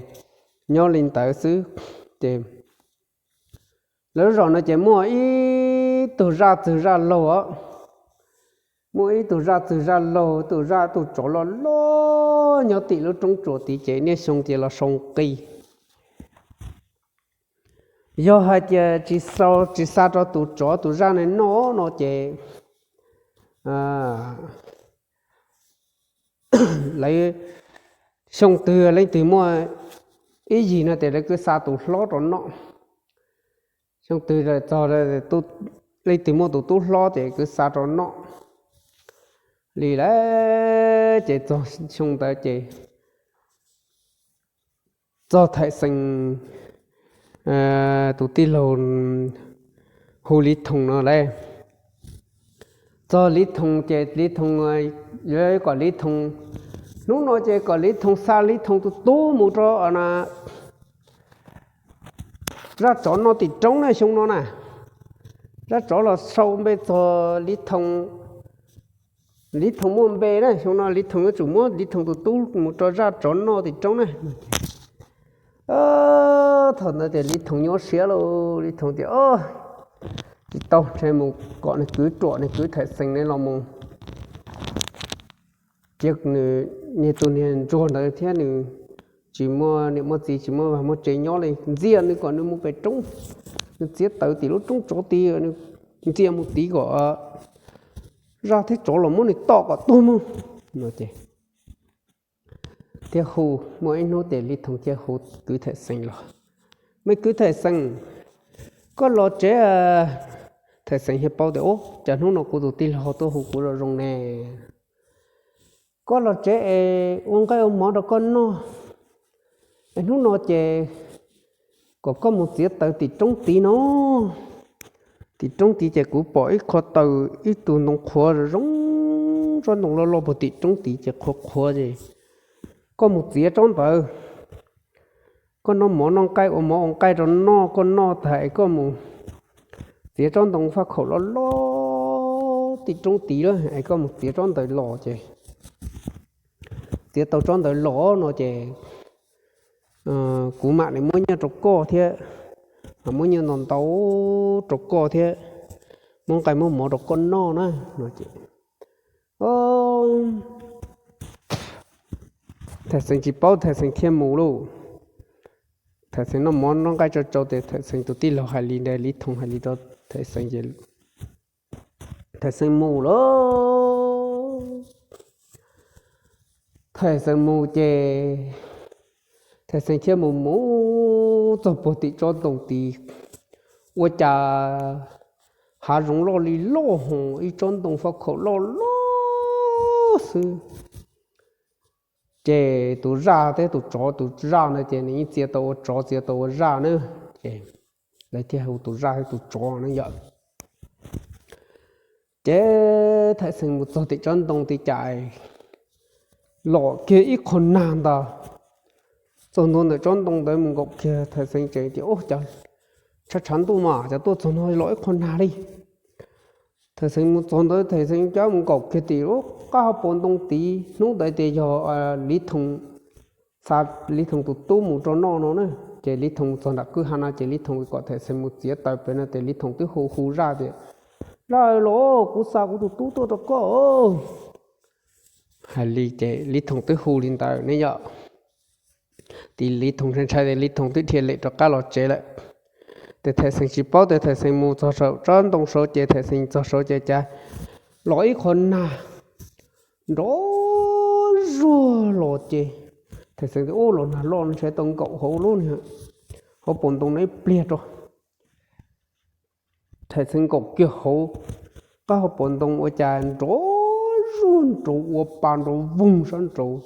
nyob li ntawd xwb ces lawv lub zos ntawd ces muaj ib tug zaj txwg zaj laug os, muaj ib tug zaj txwg zaj laug, tus zaj tus tsov loj loj nyob tim lub roob tsuas tid ces niaj xyoo ces los sau nqi. Yog hais tias tsis xa rau tus tsov tus zaj ne noj no ces lawv, xyoo twg leej twg muaj ib yig no ces lawv kuj xa tus hlob rau noj. Xyoo twg txog leej twg muaj tus tub hlob ces kuj xa rau noj li lawm. Ces txog xyoo ntawd ces txog Thaim Xees tus tij laug hu Li Thoos no lauj. Txog Li Thoos ces Li Thoos, yuav kom Li Thoos, hnub no ces kom Li Thoos xa Li Thoos tus tub mus rau zaj tsov noj tim roob na xyoo no na. Zaj tsov los sau npe txog Li Thoos, Li Thoos muaj npe na, xyoo no Li Thoos yuav tsum muab Li Thoos tus tub mus rau zaj tsov noj tim roob na. Thaum ntawd ces Li Thoos nyuaj siab lauj, Li Thoos tias, tsis tau, ntshe mus kom nws kwv ruam, nws kwv Thaim Xees ne los mus cia nws niag tus niag ntsuag ntawd thiab nws tsis muaj niam muaj txiv, tsis muaj vaj muaj tsev nyob li, ntxias nws kom nws mus pem roob, nws txiav taws tim lub roob tsov tid, nws ntxias mus tid kom zaj thiab tsov los muab nws tom kom tuag mus no ces thiaj hu, muaj ib hnub ces Li Thoos thiaj hu kwv Thaim Xees los, me kwv Thaim Xees, koj los tsev. Thaim Xees thiaj paub tias, ub, cas hnub no kuv tus tij laug tuaj hu kuv zoo zoo ne. Koj los tsev es ua nqaij ua mov rau koj noj. Es hnub no ces kom koj mus txiav taws tim roob tid no. Tim roob tid ces kuv pom ib qho taws, ib tug ntoo qhuav zoo, tsob ntoo loj loj puag tim roob tid ces qhuav qhuav ces koj mus txiav tsob ntawd. Koj noj mov noj nqaij, ua mov ua nqaij rau noj, koj noj tas es koj mus txiav tsob ntoo faj khaum loj loj tim roob tid lawm es koj mus txiav tsob ntawd los ces, txiav tau tsob ntawd los no ces kuv mam li muab nyiaj rau koj thiab muab nyiaj ntau ntau rau koj thiab, muab nqaij muab mov rau koj noj na no ces Thaj Xeeb tsis paub, Thaj Xeeb thiaj mus lauj. Thaj Xeeb noj mov noj nqaij tsau tsau ces Thaj Xeeb tus tij laug hais li ntawd, Li Thooj hais li rau Thaj Xeeb ces Thaj Xeeb mus lauj. Thaj Xeeb mus ces Thaj Xeeb thiaj mus mus txog puag tim tsob ntoo tid, ua cas hav zoov loj li loj hos ib tsob ntoo faj khaum loj loj xwb. Ces tus zaj thiab tus tsov, tus zaj ntawd ces nws yeej txia tau ua tsov txia tau ua zaj na, ces lawv thiaj hu tus zaj thiab tus tsov na yom. Ces Thaj Xeeb mus txog tim tsob ntoo tid cas los kiag ib qho nag ntag. Txog ntua ntawm tsob ntoo ntawd mus nkaum kiag Thaj Xeeb tseem tias, Ub, cas tshav tshav ntuj mas cas tuaj txog no los ib qho nag li. Thaj Xeeb mus txog ntawd Thaj Xeeb cab mus nkaum kiag tim lub qab hauv paus ntoo tid. Hnub ntawd ces yog Li Thooj xa Li Thooj tus tub mus rau noj no na. Ces Li Thooj mus txog nram kwj ha no ces Li Thooj kom Thaj Xeeb mus txiav taws pem no ces Li Thooj twb hu hu zaj tias, Zaj los, kuv xa kuv tus tub tuaj rau koj. Hais li ces Li Thooj twb hu li ntawd ne yom. Ces Li Thooj ntshai ntshai ces Li Thooj twb dhia lem rov qab los tsev lawm. Ces Thaj Xeeb tsis paub, ces Thaj Xeeb mus txog saum tsob ntoo saud ces Thaj Xeeb txog saud ces cas los ib qho nag nrov zuag los ces Thaj Xeeb tias, Ub, los nag loj no ntshai tau nkaum hauv lub hauv paus ntoo no ib pliag rau. Thaj Xeeb nkaum kiag hauv qab hauv paus ntoo ua cas nrov zuag nrov ua pa nrov voog sab nraud.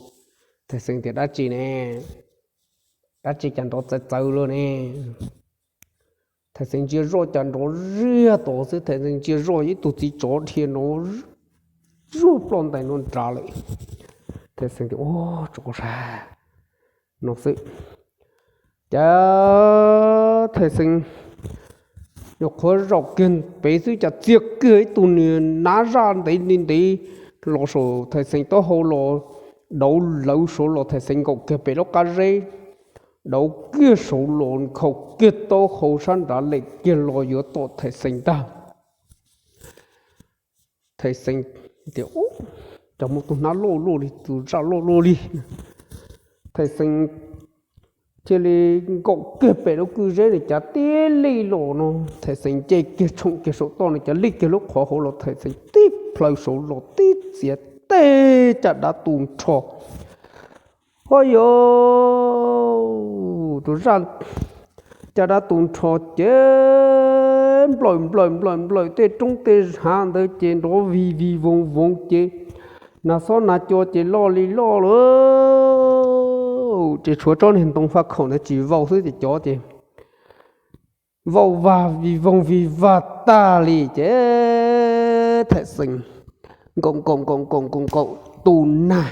Thaj Xeeb tias, Dab tsi ne? Dab tsi cas nrov txawv txawv luaj ne? Thaj Xeeb ntsia zoj cas nrov ziag tod xwb, Thaj Xeeb ntsia zoj ib tug txiv tsov dhia nrov zuag ploj ntais nrov nrad lawm. Thaj Xeeb tias, Ub, tsov sab no xwb. Cas Thaj Xeeb nyuam qhuav zaum kiag pem xwb cas txia kiag ib tug niag nab zaj ntev li ntev los saum Thaj Xeeb taub hau los, dauv lawv saud los Thaj Xeeb nkaum kiag pem lub qab zeb, dauv kiag saud los nkhaus kiag taub hau sab nrad lem kiag los yuav tom Thaj Xeeb ntag. Thaj Xeeb tias, Ub, cas muaj tus nab loj luaj li, tus zaj loj luaj li. Thaj Xeeb thiaj li nkaum kiag pem lub kwj zeb nws cav tib li los no, Thaj Xeeb nce kiag tshoom kiag saum toj nws cav li kiag lub qhov hauv los Thaj Xeeb tib plhaw saud los tib txiav tej caj dab tu nrho. Ho yog tus zaj caj dab tu nrho ces nplawm nplawm nplawm nplawm tej roob tej hav ntawd ces nrov vig vig voog voog ces nag xob nag co ces loj li loj lawm. Ces tshuav tsob niag ntoo faj khaum ntawd tsis vau xwb ces cov ces vau vag vig voog vig vag tag li ces Thaj Xeeb nkaum nkaum nkaum nkaum nkaum nkaum tu nag.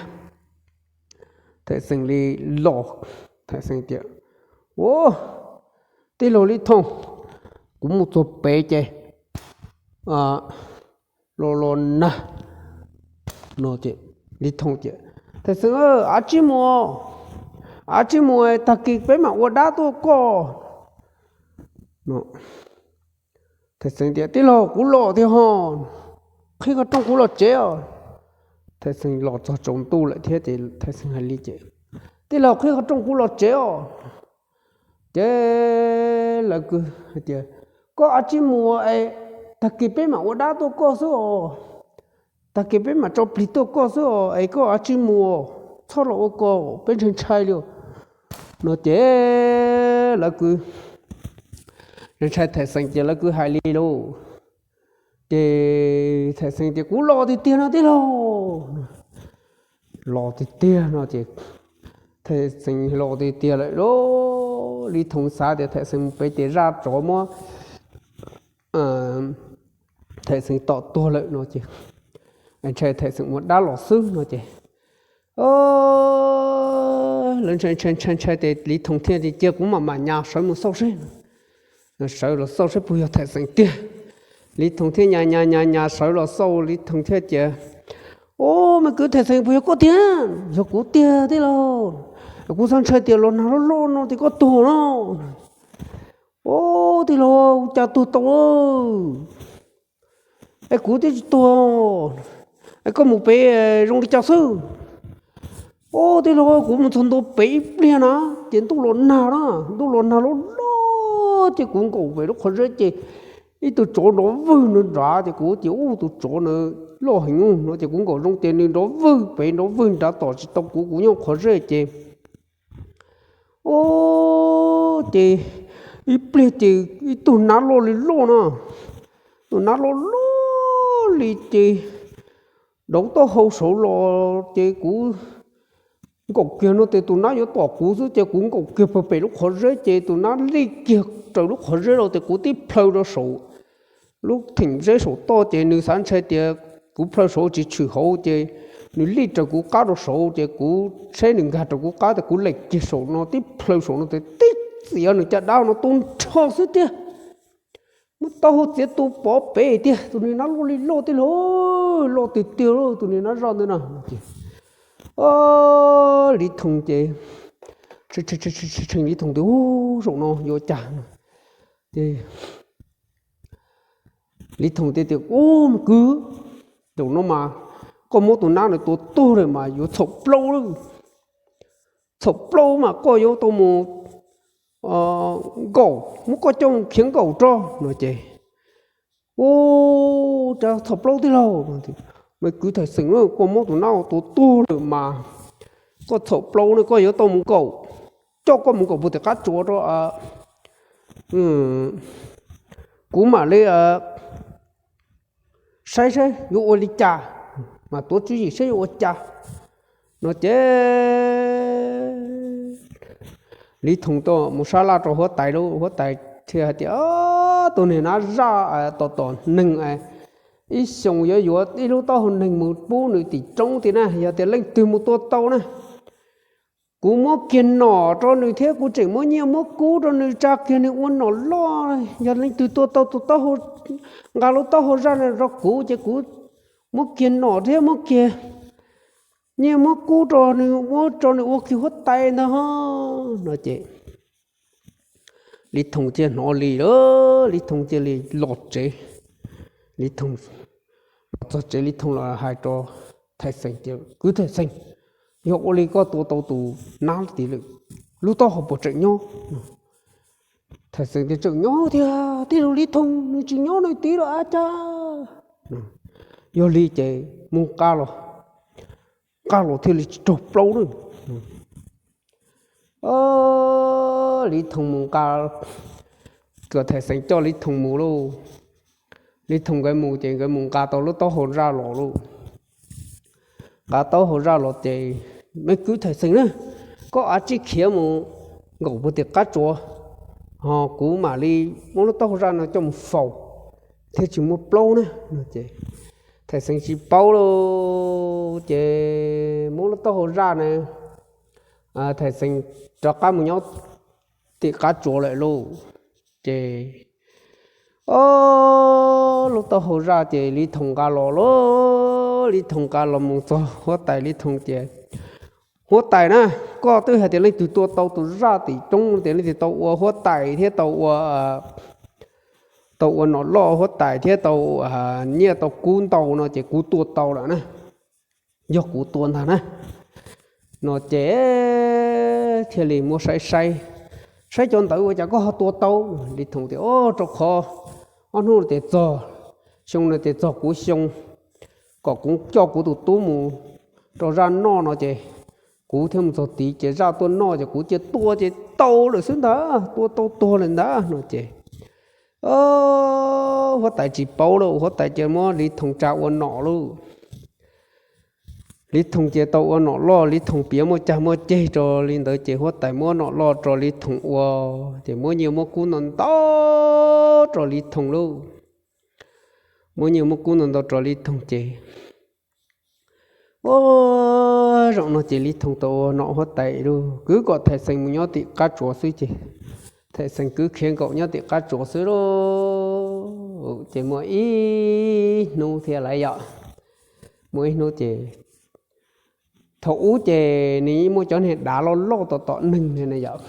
Thaj Xeeb li los, Thaj Xeeb tias, Ua, tij laug Li Thooj, kuv mus txog pem ces los los nag no ces Li Thooj tias, Thaj Xeeb, av tsib mus, av tsib mus, tag kis peb mam ua dab tuaj koj. Thaj Xeeb tias, Tij laug, kuv los tiag ho, qhib qhov rooj kuv los tsev os. Thaj Xeeb los txog tsaus ntuj lawm thiab ces Thaj Xeeb hais li ces, Tij laug, qhib qhov rooj kuv los tsev os. Ces lawv kwv hais tias, Koj av tsib mus es tag kis peb mam ua dab tuaj koj xwb os. Tag kis peb mam tso plig tuaj koj xwb os, es koj av tsib mus, txhob los ua ko, peb ntshai ntshai li no ces lawv kwv ntshai Thaj Xeeb ces lawv kwv hais li lauj. Ces Thaj Xeeb tias, Kuv los tiag tiag no tij laug. Los tiag tiag no ces Thaj Xeeb los tiag tiag lawm lauj. Li Thooj xav tias Thaj Xeeb mus pem ces zaj tsov muab Thaj Xeeb tom tuag lawm no ces ntshai Thaj Xeeb ua dab los xwb no ces lawv ntshai ntshai ntshai ntshai ces Li Thooj thiaj tias, Cia kuv mam mam nyas sawv mus xauj seb. Sawv los xauj seb puas yog Thaj Xeeb tiag. Li Thooj thiaj nyas nyas nyas nyas sawv los xauj, Li Thooj thiaj tias, Ub, me kwv Thaj Xeeb, puas yog koj tiag? Yog kuv tiag tij laug. Kuv xav ntshai tias los nag loj loj no tias koj tuag no. Ob, tij laug, cas tuag tau, es kuv twb tsis tuag, es koj mus pem zoo li cas xwb? Ob, tij laug, kuv mus txog ntua pem ib pliag na, ces ntuj los nag na, ntuj los nag loj loj ces kuv nkaum pem lub qhov zeb ces ib tug tsov nrov vwg nrad ces kuv ces, Ub, tus tsov na loj heev no ces kuv nkaum zoo ces nws nrov vwg pem nrov vwg nrad tom tsis tau kuv, kuv nyob qhov zeb ces, ob, ces ib pliag ces ib tug nab loj li loj no, tus nab loj loj li ces dauv taub hau saud los ces kuv nkaum kiag no ces tus nab yuav tom kuv xwb ces kuv nkaum kiag pem lub qhov zeb ces tus nab lij kiag raws lub qhov zeb los ces kuv tib plhaw rau saum lub theem zeb saum toj ces nws xav ntshai tias kuv plhaw saud tsis tshwm hauv ces nws lij raws kuv qab rau saud ces kuv saib nws nkag raws kuv qab ces kuv lees kiag saum no tib plhaw saum no ces tib txiav nws caj dab no tu nrho xwb tiag. Muab taub hau txiav tu pov pem tiag, tus niag nab loj li loj tij laug, loj tiag tiag tus niag nab zaj ntawd na. Li Thoom ces, Li Thoom tias, Ub, zaum no yuav cas no? Ces Li Thoom tias, Ub, me kwv, zaum no mas koj muab tus nab no tua tuag lawm mas yuav txhaum plaub lawm. Txhaum plaub mas koj yuav tau mus nkaum, muab koj coj mus khiav nkaum rau no ces, Ub, cas txhaum plaub tij laug? Me kwv Thaj Xeem, koj muab tus nab tua tuag lawm mas koj txhaum plaub ne, koj yuav tau mus nkaum, coj koj mus nkaum puag tim qab tsuas rau, kuv mam li saib saib yuav ua li cas, mas tuav tswv yim saib yuav ua cas no ces Li Thoom tau mus sab laj rau huab tais lawm, huab tais thiaj hais tias, Tus niag nab zaj tos tom neeg, ib xyoos yuav yuav ib lub taub hau neeg mus pub nws tim roob tiag na, yog tias leej twg mus tua tau na, kuv muab kiag nom rau nws thiab kuv tseem muab nyiaj muab kub rau nws tsa kiag nws ua nom loj. Yog leej twg tua tau tus taub hau, nqa lub taub hau zaj no rau kuv ces kuv muab kiag nom thiab muab kiag nyiaj muab kub rau nws, muab rau nws ua kiag huab tais ntag no ces Li Thoom thiaj hnov li lawm, Li Thoom thiaj li los tsev. Li Thoom los txog tsev Li Thoom los hais rau Thaj Xeem tias, Kwv Thaj Xeem, yog ua li koj tua tau tus nab tid lawm, lub taub hau puas tseem nyob? Thaj Xeem tias, Tseem nyob tiag tij laug Li Thoom, nws tsis nyob nws tid lawm a cas. Yog li ces mus nqa los, nqa los thiaj li tsis raug plaub lawm. Li Thoom mus nqa, kom Thaj Xeem coj Li Thoom mus lauj. Li Thoom nkawd mus ces nkawd mus nqa tau lub taub hau zaj los lauj. Nqa taub hau zaj los ces, Me kwv Thaj Xeem na, koj av tsij khiav mus nkaum puag tim qab tsuas, ho kuv mam li muab lub taub hau zaj no coj mus faus thiaj tsis muaj plaub na no ces Thaj Xeem tsis paub lauj. Ces muab lub taub hau zaj na, Thaj Xeem rov qab mus nyob tim qab tsuas lawm lauj. Ces, o, lub taub hau zaj ces Li Thoom nqa los lauj, Li Thoom nqa los mus txog huab tais Li Thoom tias, Huab tais na, koj twb hais tias leej twg tua tau tus zaj tim roob tias leej twg tau ua huab tais thiab tau ua, tau ua nom loj huab tais thiab tau nyiaj tau kub ntau no ces kuv tua tau lawm na. Yog kuv tua ntag na. No ces thiaj li muab saib saib, saib cov ntawd ua cas koj ho tua tau. Li Thoom tias, O, rau qhov ob hnub no ces txog, xyoo no ces txog kuv xyoo, kom kuv coj kuv tus tub mus rau zaj noj no ces kuv thiaj mus txog tid ces zaj tuaj noj ces kuv cia tua ces tau lawm xwb ntag, tua tau tuag lawm ntag no ces huab tais tsis paub lauj, huab tais cia muab Li Thoom tsa ua nom lauj. Li Thoom ces tau ua nom loj, Li Thoom piav muaj cag muaj ceg rau li ntawd ces huab tais muab nom loj rau Li Thoom ua, ces muab nyiaj muab kub ntau ntau rau Li Thoom lauj. Muab nyiaj muab kub ntau ntau rau Li Thoom ces, o, zaum no ces Li Thoom tau ua nom huab tais lauj, kwv kom Thaj Xeem mus nyob tim qab tsuas xwb ces Thaj Xeem kwv khiav nkaum nyob tim qab tsuas xwb lauj. Ces muaj ib hnub thiab lawm yom, muaj ib hnub ces thaum ub ces nws muaj cov niag dav loj loj tom tom neeg na yom.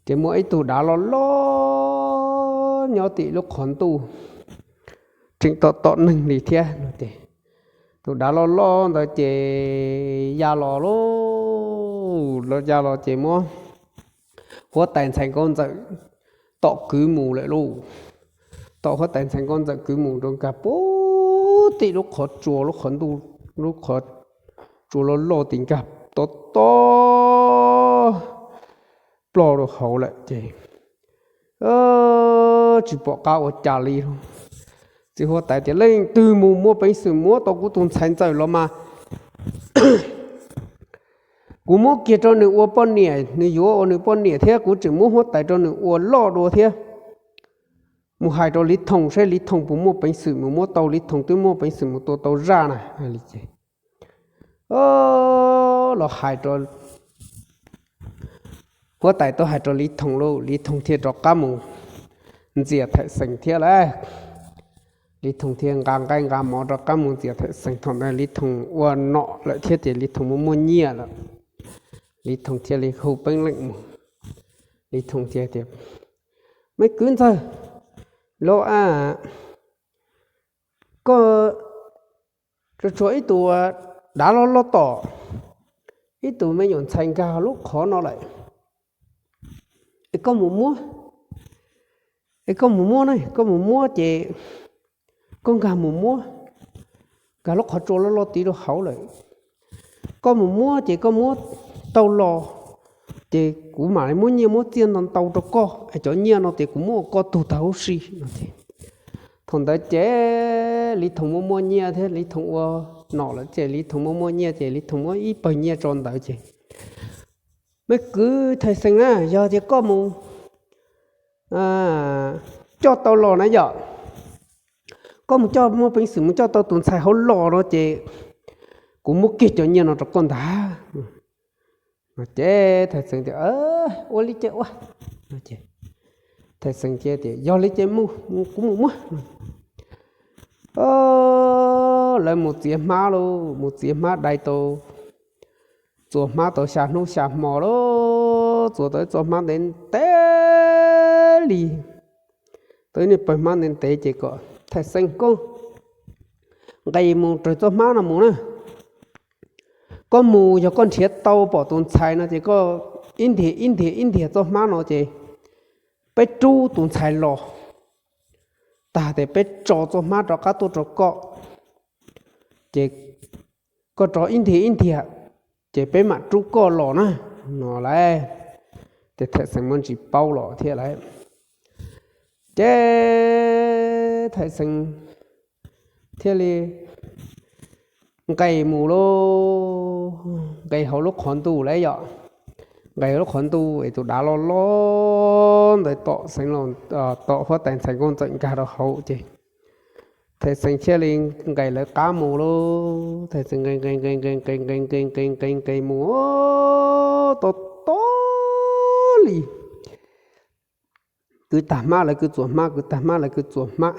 Ces muaj ib tug dav loj loj nyob tim lub qhov ntuj, tseem tom tom neeg li thiab no ces, tus dav loj loj ntawd ces ya los lauj, ya los ces muab huab tais ntxhais nkauj ntxawm tom kwv mus lawm lauj. Tom huab tais ntxhais nkauj ntxawm kwv mus rau nkag puag tim lub qhov tsua, lub qhov ntuj, lub qhov tsua loj loj tim nkag tob tob ploj rau hauv lawm ces tsis pom qab ua cas li lauj. Txiv huab tais tias, Leej twg mus muaj peev xwm muab tau kuv tus ntxhais ntxawm los mas kuv muab kiag rau nws ua poj niam, nws yuav ua nws poj niam thiab kuv tseem muab huab tais rau nws ua loj dua thiab. Mus hais rau Liv Thoom seb Liv Thoom puas muaj peev xwm mus muab tau, Liv Thoom twb muaj peev xwm mus tua tau zaj na. Hais li ces los hais rau huab tais tuaj hais rau Liv Thoom lauj, Liv Thoom thiaj rov qab mus ntxias Thaj Xees thiab lauj. Liv Thoom thiaj nqa nqaij nqa mov rov qab mus ntxias Thaj Xees. Thaum ntawd Liv Thoom ua nom lawm thiab ces Liv Thoom muaj muaj nyiaj lawm. Liv Thoom thiaj li hu peeb leej mus. Liv Thoom thiaj tias, Me kwv ntxawg, lauj a, koj tsuas tshuav ib tug dav loj loj tom ib tug me nyuam ntxhais nkag lub qhov no lawm, es koj mus muab, es koj mus muab na, koj mus muab ces koj nkag mus muab, nkag lub qhov tsua loj loj tid rau hauv lawm. Koj mus muab ces koj muab tau los ces kuv mam li muab nyiaj muab txiaj ntau ntau rau koj, es cov nyiaj no ces kuv muab ua koj tug tag huv si no ces. Thaum ntawd ces Liv Thoom muaj muaj nyiaj thiab, Liv Thoom ua nom lawm ces Liv Thoom muaj muaj nyiaj ces Liv Thoom muab ib pawg nyiaj tso ntawd ces, Me kwv Thaj Xees na, yog tias koj mus coj tau los na yom, koj mus coj, muaj peev xwm mus coj tau tus ntxhais hauv los no ces kuv muab kiag cov nyiaj no rau koj ntag. Ces Thaj Xees tias, Ua li ces ua. Thaj Xees tias, Yog li ces mus, kuv mus muab. Lawv mus txiav hmab lauj, mus txiav hmab dai tau, txua hmab tau xya hnub xya hmo lauj, txua tau ib txoj hmab ntev ntev li, tau ib niag pawg hmab ntev ntev ces kom, Thaj Xees, koj nqis mus raws txoj hmab no mus na. Koj mus yog koj nrhiav tau pom tus ntxhais no ces koj ib ntiag ib ntiag ib ntiag txoj hmab no ces peb rub tus ntxhais los, tag ces peb tso txoj hmab rov qab tuaj rau koj, ces koj rov ib ntiag ib ntiag, ces peb mam rub koj los na, no lauj. Ces Thaj Xees muaj ntsis paub los thiab lauj. Ces Thaj Xees thiaj li nqis mus lauj, nqis hauv lub qhov ntuj lauj yom. Nqis hauv lub qhov ntuj es tus dav loj loj ntawd tom Xeev Laus, tom huab tais ntxhais nkauj ntxawm nkag rau hauv ces Thaj Xees thiaj li nqis lawv qab mus lauj. Thaj Xees nqis nqis nqis nqis nqis nqis nqis nqis nqis nqis mus, tob tob li, kwv tag hmab lawv kwv txuas hmab, kwv tag hmab lawv kwv txuas hmab.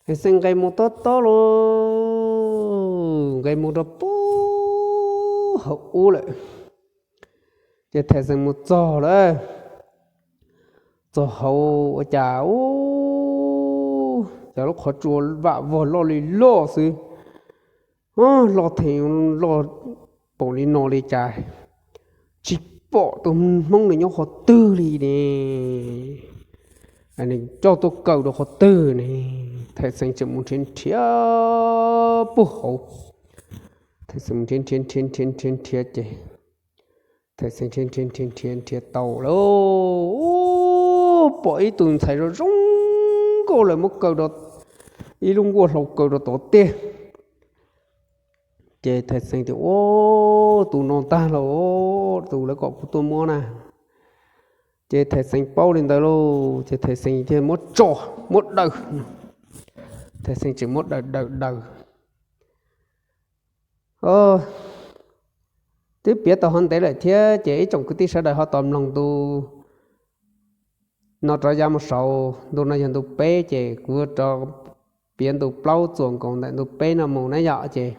Thaj Xees nqis mus tob tob lauj, nqis mus rau puag hauv ub lawm. Ces Thaj Xees mus txog lawm, txog hauv ua cas ub, cas lub qhov tsua vam vag loj li loj xwb, loj theem loj npaum li no li cas tsis pom tus hmoob no nyob qhov twg li ne, nws coj tuaj kaw rau qhov twg ne. Thaj Xees tseem mus nrhiav nrhiav puag hauv, Thaj Xees mus nrhiav nrhiav nrhiav nrhiav nrhiav nrhiav ces Thaj Xees nrhiav nrhiav nrhiav nrhiav nrhiav tau lawm, pom ib tug ntxhais zoo zoo nkauj lawv muab kaw rau ib lub nkuaj hlau kaw rau tod tiag. Ces Thaj Xees tias, Ua, tus no ntag lauj, tus lawv kom kuv tuaj muab na. Ces Thaj Xees paub li ntawd lauj, ces Thaj Xees thiaj muab tso, muab daws. Thaj Xees tseem muab daws daws daws. Twb piav tau hov ntev lawm thiab ces ib tsoom kwv tij sawv daws ho tos mloog ntu no rov ya mus saud, ntu no yog ntu peb ces kuv rov piav ntu plaub txuas nkaus ntawm ntu peb no mus na yom. Ces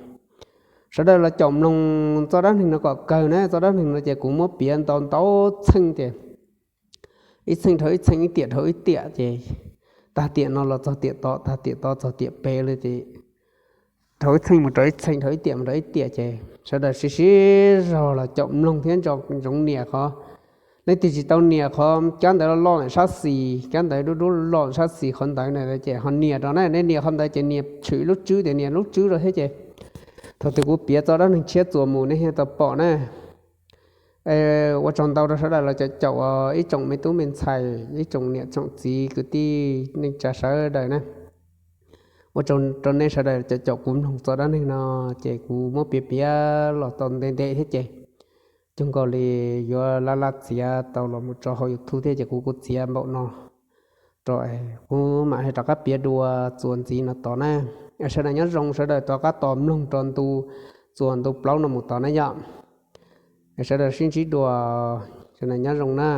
sawv daws los caum mloog txoj dab neeg no kom kawg na, txoj dab neeg no ces kuv muab piav ntau ntau txheej ces ib txheej dhau ib txheej, ib tiam dhau ib tiam ces tag tiam no los txog tiam tod, tag tiam tod txog tiam pem li ces dhau ib txheej mus rau ib txheej, dhau ib tiam mus rau ib tiam ces sawv daws sib sib zog los caum mloog thiab ntsoov nias qhov. Leej twg tsis tau nias qhov kab ntawd loj loj ntawm sab xis, kab ntawd dub dub loj sab xis qhov ntawd na ces ho nias rau na, nej nias qhov ntawd ces nias tshwm lub tswb, ces nias lub tswb rau thiab ces thaum twg kuv piav txoj dab neeg tshiab txuas mus nej thiaj tau pom na. Ua tsaug ntau rau sawv daws los caum caum, ib tsoom me tub me ntxhais, ib tsoom niam tsoom txiv kwv tij neej tsa sawv daws na. Ua tsaug rau nej sawv daws caum caum kuv mloog txoj dab neeg no, ces kuv muab piav piav los tau ntev ntev thiab ces cuag nkaus li yuav laj laj txiav tau los mus tso hauv YouTube thiab ces kuv kuj txiav npaum no rau, kuv mam li rov qab piav dua txuas ntxiv no tod na. Sawv daws nyob zoo, sawv daws rov qab tos mloog rau ntu txuas ntu plaub no mus tod na yom. Sawv daws sib ntsib dua, sawv daws nyob zoo na.